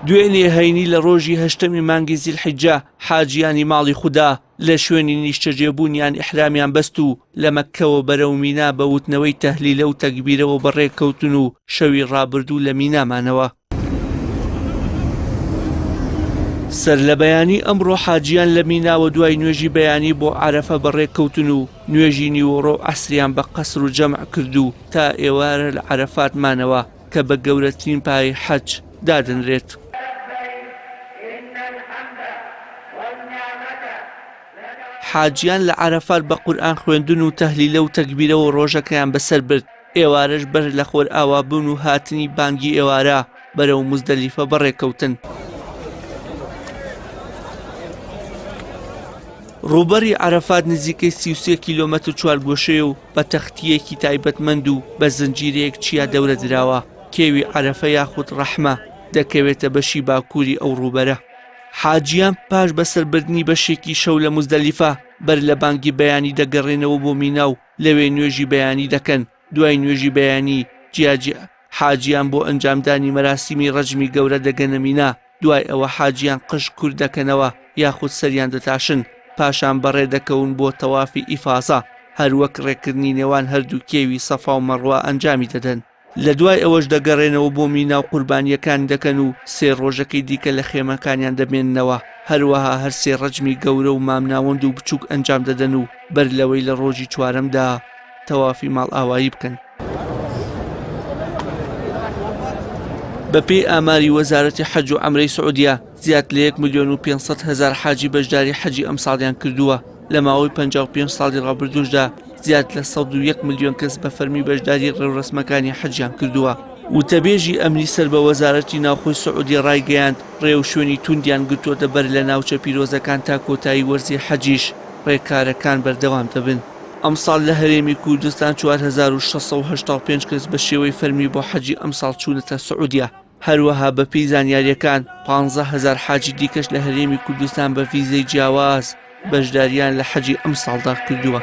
دوێنێ هەینی لە ڕۆژی هەشتەمی مانگی زیلحیجە حاجیانی ماڵی خودا لە شوێنی نیشتەجێبوونیان ئیحرامیان بەست و لە مەککەوە بەرەو مینا بە وتنەوەی تەهلیلە و تەکبیرەوە بەڕێکەوتن و شەوی ڕابردوو لە مینا مانەوە. سەرلەبەیانی ئەمڕۆ حاجیان لە میناوە دوای نوێژی بەیانی بۆ عەرەفە بەڕێکەوتن و نوێژی نیوەڕۆ و عەسریان بە قەسر و جەمع کرد و تا ئێوارە لە عەرەفات مانەوە کە بە گەورەترین پایەی حەج دادەنرێت. حاجیان لە عەرەفات بە قورئان خوێندن و تەهلیلە و تەکبیرەوە ڕۆژەکەیان بەسەر برد، ئێوارەش بەر لە خۆرئاوابوون و هاتنی بانگی ئێوارە بەرەو موزدەلیفە بەڕێکەوتن. ڕووبەری عەرەفات نزیکەی 33 کیلۆمەتر چوارگۆشەیە و بە تەختییەکی تایبەتمەند و بە زنجیرەیەک چیا دەورە دراوە، کێوی عەرەفە یاخود ڕەحمە دەکەوێتە بەشی باکووری ئەو ڕووبەرە. حاجیان پاش بەسەربردنی بەشێکی شەو لە موزدەلیفە، بەر لە بانگی بەیانی دەگەڕێنەوە بۆ مینا و لەوێ نوێژی بەیانی دەکەن، دوای نوێژی بەیانی جیاجیا حاجیان بۆ ئەنجامدانی مەراسیمی ڕەجمی گەورە دەگەنە مینا، دوای ئەوە حاجیان قژ کورت دەکەنەوە یاخود سەریان دەتاشن، پاشان بەڕێ دەکەون بۆ تەوافی ئیفازە، هەروەک ڕێکردنی نێوان هەردوو کێوی سەفا و مەڕوە ئەنجامی دەدەن. لە دوای ئەوەش دەگەڕێنەوە بۆ مینا و قوربانییەکان دەکەن و سێ ڕۆژەکەی دیکە لە خێمەکانیان دەمێننەوە، هەروەها هەر سێ ڕەجمی گەورە و مامناوەند و بچووک ئەنجام دەدەن و بەر لەوەی لە ڕۆژی چوارەمدا تەوافی ماڵئاوایی بکەن. بەپێی ئاماری وەزارەتی حەج و عەمرەی سعودیە، زیاد لە یەک ملیۆن و 500 هەزار حاجی بەشداری حەجی ئەمساڵیان کردووە، لە ماوەی 55 ساڵی ڕابردووشدا زیاد لە 101 ملیۆن کەس بە فەرمی بەشداری ڕێوڕەسمەکانی حەجیان کردووە. وتەبێژی ئەمنی سەر بە وەزارەتی ناوخۆی سعودیە ڕایگەیاند، ڕێوشوێنی توندیان گرتووەتە بەر لە ناوچە پیرۆزەکان تا کۆتایی وەرزی حەجیش ڕێکارەکان بەردەوام دەبن. ئەمساڵ لە هەرێمی کوردستان 4685 کەس بە شێوەی فەرمی بۆ حەجی ئەمساڵ چوونەتە سعودیە. هەروەها بەپێی زانیارییەکان 15 هەزار حاجی دیکەش لە هەرێمی کوردستان بە ڤیزەی جیاواز بەشدارییان لە حەجی ئەمساڵدا کردووە.